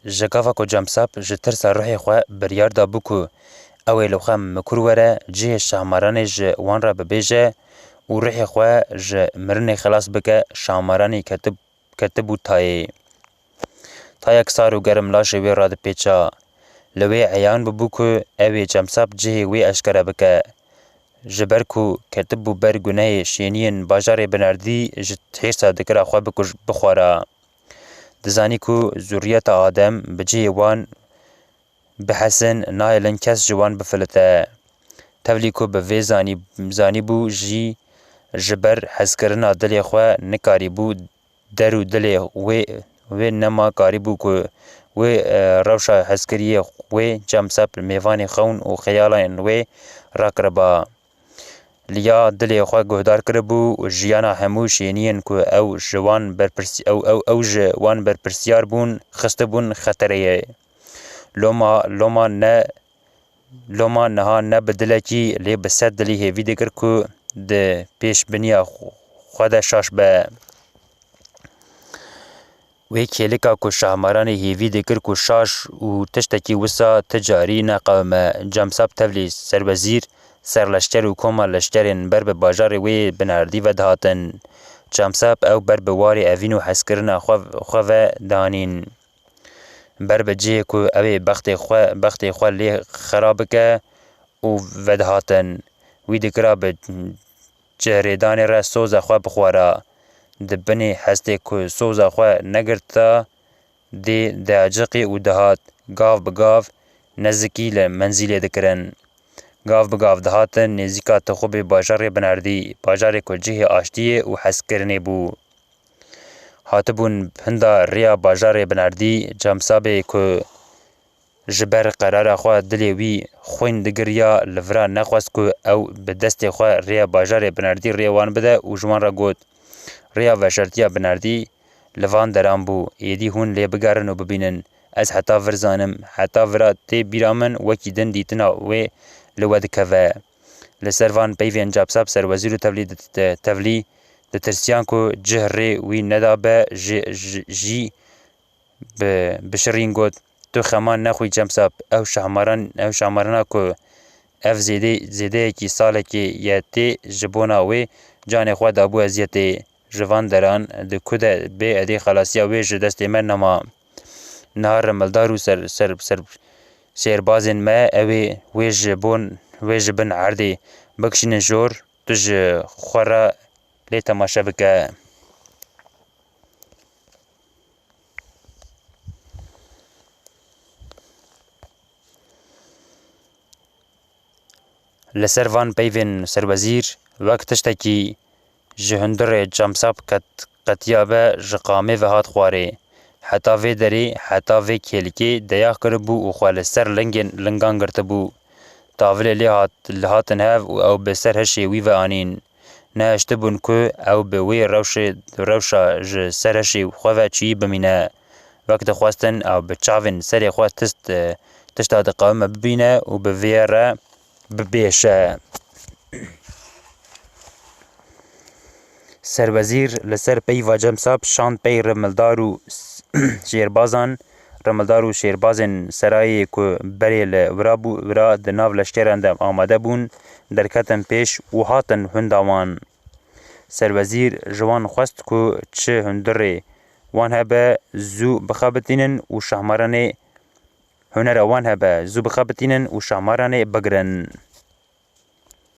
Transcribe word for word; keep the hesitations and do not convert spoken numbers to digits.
Ji gava ku Cemsap ji tirsa ruhê xwe biryar dabû ku ew ê li xwe mikur were, cihê Şahmaranê ji wan re bibêje û ruhê xwe ji mirinê xilas bike, Şahmaranî ketib-, ketibû tayê. Tayek sar û germ laşê wê radipêça. Li wê eyan bûbû ku ew ê Cemsap cihê wê eşkere bike. Ji ber ku ketibû ber gunehê şêniyên bajarê Binerdî, ji hêrsa dikira xwe bikuj-, bixwara. Dizanî ku zuriyeta Adem bi cihê wan bihesin, nahêlin kes ji wan bifilite. Tevlî ku bi vê zanî-, zanîbû jî ji ber hezkirina dilê xwe nikarîbû der û dilê wê, wê nema karîbû ku wê, e, rewşa hezkiriyê wê Cemsap mêvanê xewn û xeyalên wê rakiriba. Liya dilê xwe guhdar kiribû û jiyana hemû şêniyên ku ew ji wan berpirsî-, ew, ew, ew ji wan berpirsiyar bûn, xistibûn xetereyê. Loma, loma ne, loma niha ne bi dilekî, lê bi sed dilî hêvî dikir ku di pêşbiniya xwe de şaş be. Wê kêlika ku Şahmaranê hêvî dikir ku şaş û tiştekî wisa ti carî neqewime. Cemsap tevlî serwezîr, serleşker û koma leşkerên ber bi bajarê wê Binerdî ve dihatin. Cemsap ew ber bi warê evîn û hezkirina xwe, xwe ve danîn. Ber bi cihê ku ew ê bextê xwe, bextê xwe lê xera bike û vedihatin. Wî dikira bi cehrêdanê re soza xwe bixwara. Di binê hestê ku soza xwe negirta, dê diaciqî û dihat, gav bi gav nezikî li menzîlê dikirin. Gav bi gav dihatin nêzîka tixûbê bajarê Binerdî, bajarê ku cihê aştiyê û hezkirinê bû. Hatibûn hinda rêya bajarê Binerdî, Cemsabê ku ji ber qerara xwe dilê wî xwîn digiriya, li vira nexwest ku ew bi destê xwe rêya bajarê Binerdî rê wan bide û ji wan re got, "Rêya veşartiya Binerdî li van deran bû, êdî hûn lê bigerin û bibînin. Ez heta vir zanim, heta vira tê bîra min wekî din dîtina wê li we dikeve." Li ser van peyvên Cemsab serwezîr û tevlî di-, di-, tevlî ditirsiyan ku cih rê wî nedabe ji, ji, jî bi, bi şirîn got, "Tu xeman nexwî Cemsab, ew şahmaran, ew şahmarana ku ev zêdê-, zêdeyekî salekê ye tê ji bona wê canê xwe dabû eziyetê. Ji van deran di ku de bê edê xelasiya wê ji destê me nema. Niha rimildar û ser, ser, ser, sêrbazên me ew ê wê ji bon, wê ji bin erdê bikişînin jor, tu ji xwe re lê temaşe bike." Li ser van peyvên serwezîr wek tiştekî ji hundirê Cemsab qet-, qetiyabe ji qamê ve hat xwarê. Heta vê derê, heta vê kêlikê deyax kiribû û xwe li ser lingên, lingan girtibû. Tavilê lê hat, li hatin hev û ew bi ser hişê wî ve anîn. Nehiştibûn ku ew bi wê rewşê, rewşa ji ser hişê xwe ve çiyî bimîne. Wek dixwestin ew bi çavên serê xwe tist, tişta diqewime bibîne û bi vê re bibêje. Serwezîr li ser peyva Cemsab şand pey rimildar û s-, şêrbazan, rimildar û şêrbazên serayê ku berê li wira bû, wira di nav leşkeran de amade bûn, derketin pêş û hatin hunda wan. Serwezîr ji wan xwest ku çi hundirê wan hebe zû bixebitînin û şahmaranê hunera wan hebe zû bixebitînin û şahmaranê bigirin.